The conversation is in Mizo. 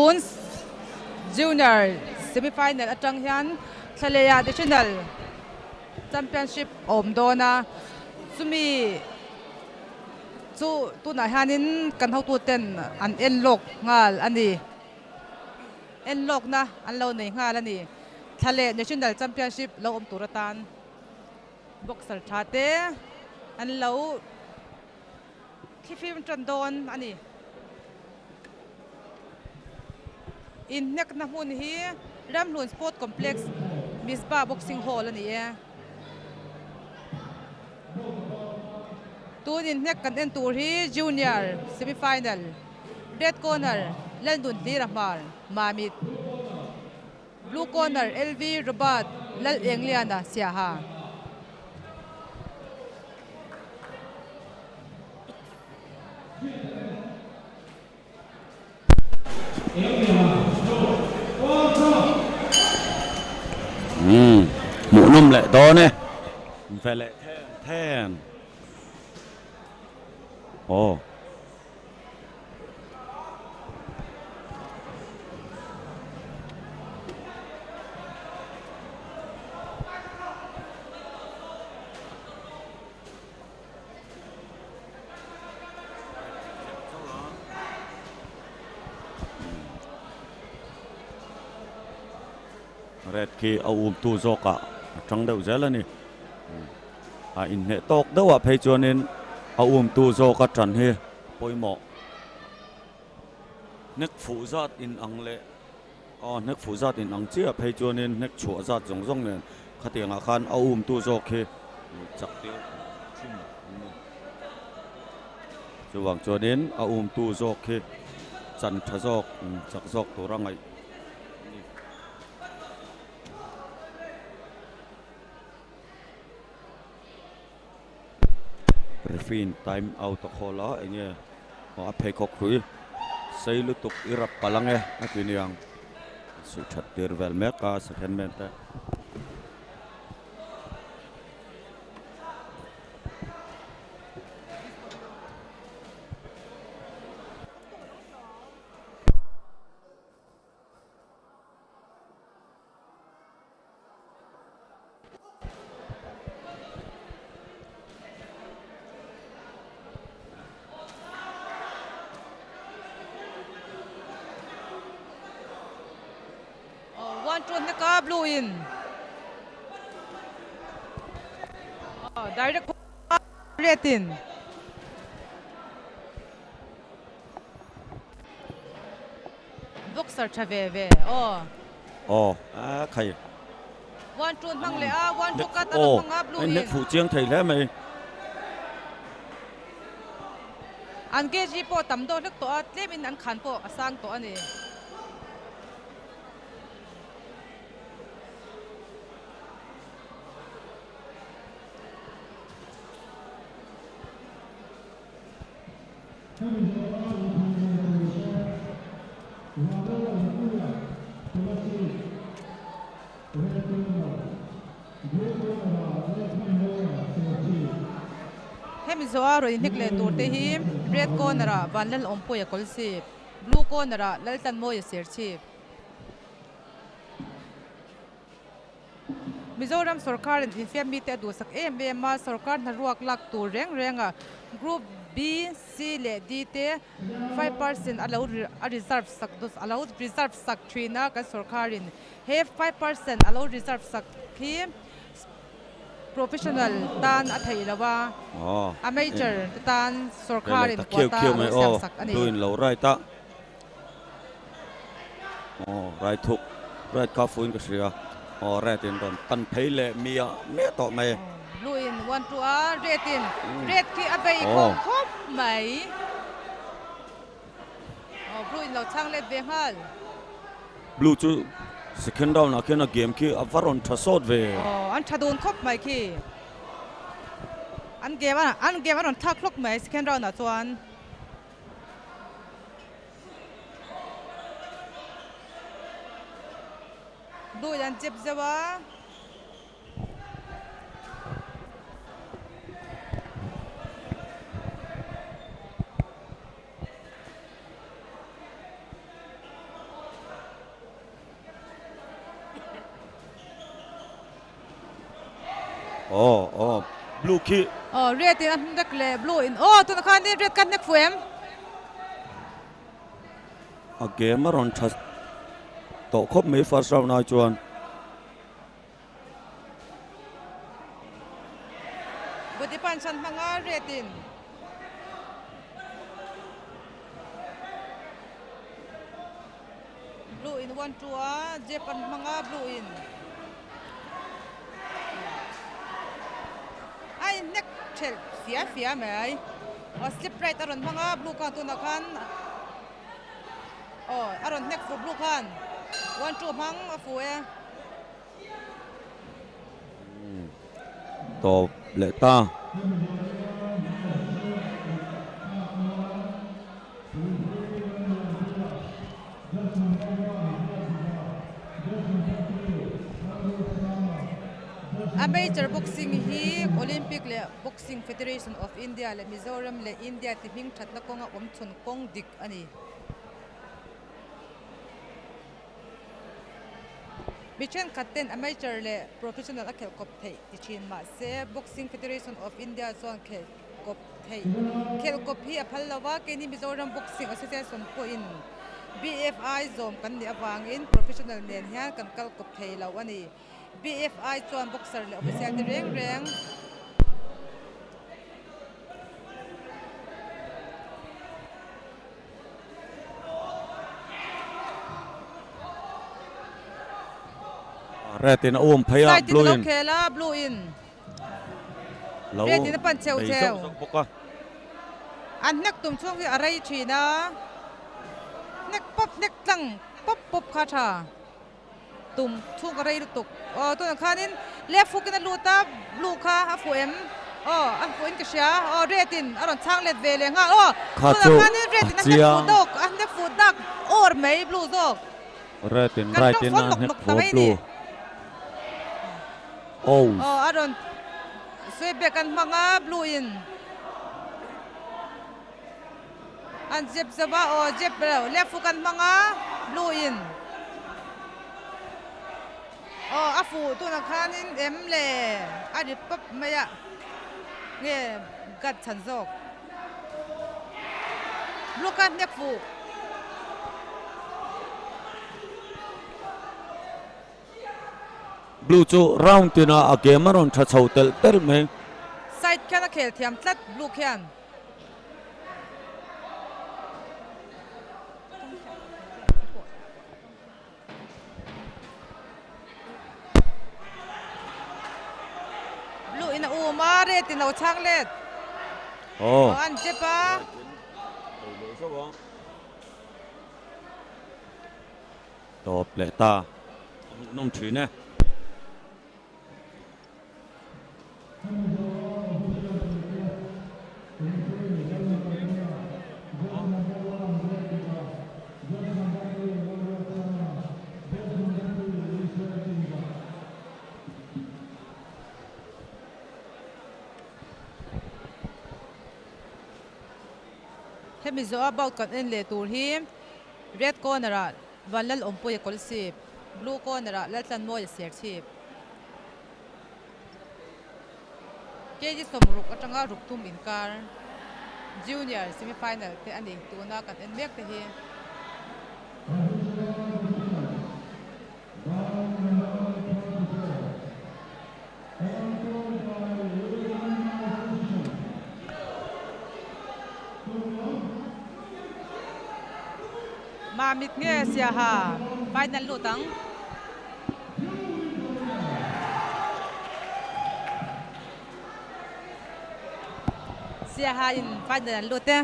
Tun Junior semi final atang hian Thlaleh ah National Championship a awm dawn a, chumi chu tunah hianin kan hotuten an en lawk nghal a ni. En lawkna an lo nei nghal a ni. Thlaleh National Championship lo awm tur atan boxer tha te an lo Thlifim tan dawn a ni. Inhnekna hmun hi Ramhlun Sport Complex, Misbah Boxing Hall a ni e. Tun inhnek kan en tur hi Junior Semi Final, Red Corner, Lalnun Hlira Hmar, Mamit. Blue Corner, LV Robert Lalengliana, Siaha. Umm hmuhnawm leh dawn e ve leh then then aw. Red khi a um tu zawkah a tang deuh zel a ni. A inhneh tawk deuhah phei chuanin a um tu zawka tan hi pawimawh. Hnek fuh zat in ang leh aw hnek fuh zat in ang chiah phei chuanin hnek chhuah zat zawng zawng nen khatiangah khan a um tu zawk hi chak tir thin a ni. Chuvang chuanin a um tu zawk khi chan tha zawk chak zawk tur a ngaih a ni. Referee in time out a call a enge aw a pheikhawk hrui sei lutuk i rap palh ange a ti niang suih that tir vel mek a second man te. One two hneka blue in direct red in Boxer tha ve ve aw. Aw a khai. One two hmang leh a one two cut a rawn hmang a blue in. Nek fuh chiang thei hle mai. An kg pawh tam deuh hlek tawh a tlem in an khan pawh a sang tawh a ni. Hemi zawha rawn inhnek leh tur te hi red corner ah Vanlalawmpuia Kawlsip, blue corner ah Laltlanmawia Serchhip. Mizoram sorkarin infiam mite a duhsak em em a, sorkar hnaruak lak tur reng renga Group B, C leh D te 5 percent a lo a reserve sak a lo reserve sak thin a kan sorkarin he 5 percent a lo reserve sak hi professional tan a theih lo a, amateur te tan sorkarin quota a lo siam sak a ni. Aw right hook right kha fuin ka hria aw red in rawn pan phei leh miah miah tawh mai. Blue in one two a red in red khi a bei khawm khawp mai aw blue in lo chhang let ve nghal. Blue chu second round ah khian a game khi a va rawn tha sawt ve. Aw an tha dun khawp mai khi an game a an game a rawn thlak hlawk mai second round ah chuan. Blue an chep zeuh a. Aw aw blue khi. Aw red in a hnek leh blue in aw tunah khan in red kha a hnek fuh em? A game a rawn tha tawh khawp mai first round ai chuan. Body punch an hmang a red in. Blue in 1 2 a jab an hmang a blue in. A inhnek thelh fia fia mai. Aw slip right a rawn hmang a blue khan tunah khan aw a rawn hnek fuh blue khan 1 2 hmang a fuh e. Tawp leh ta. Amateur boxing hi Olympic leh Boxing Federation of India leh Mizoram leh India ti hming thatna kawnga awm chhun kawng dik a ni. Mi thenkhat ten amateur leh professional a khelh kawp theih ti thin mahse Boxing Federation of India chuan khelh kawp theih khelh kawp hi a phal lo a, keini Mizoram Boxing Association pawhin BFI zawm kan nih avangin professional nen hian kan kal kawp thei lo a ni. BFI chuan boxer leh official te reng reng. Red in a um phei a, blue in. Side in a lo khel a, blue in. Red in a pan cheu cheu. An hnek tum chhung hi a rei thin a, hnek pawp hnek tlang pawp pawp kha tha. Tum chhung a rei lutuk. Aw tunah khanin left hook in a lut a, blue kha a fuh em? Aw a fuh in ka hria. Aw red in a rawn chhang let ve leh nghal. Aw tunah khanin red in a hnek fuh dawk, a hnek fuh dak awr mai blue zawk. Red in right in a hnek fuh blue. Aw. Aw a rawn sweep back an hmang a blue in. An jep zo va aw jep lo left hook an hmang a blue in aw a fuh tunah khanin em le a ri pawp mai a nge gat chhan zawk blue kha hnek fuh. Blue chu round tinah a game a rawn tha chho telh telh mai. Side khian a khel thiam tlat blue khian. Blue in a um a, red in a lo chhang let. Aw. An chep a. Tawp leh ta. A hmuhnawm thin e. Hemi zawh a bout kan en leh tur hi red corner ah Vanlalawmpuia kawlsip, blue corner ah Laltlanmawia serchhip. Kg sawmruk atanga ruk thum inkar Junior semi final te a ni tuna kan en mek te hi. Mamit nge Siaha final lut ang. Siaha in final an lut e.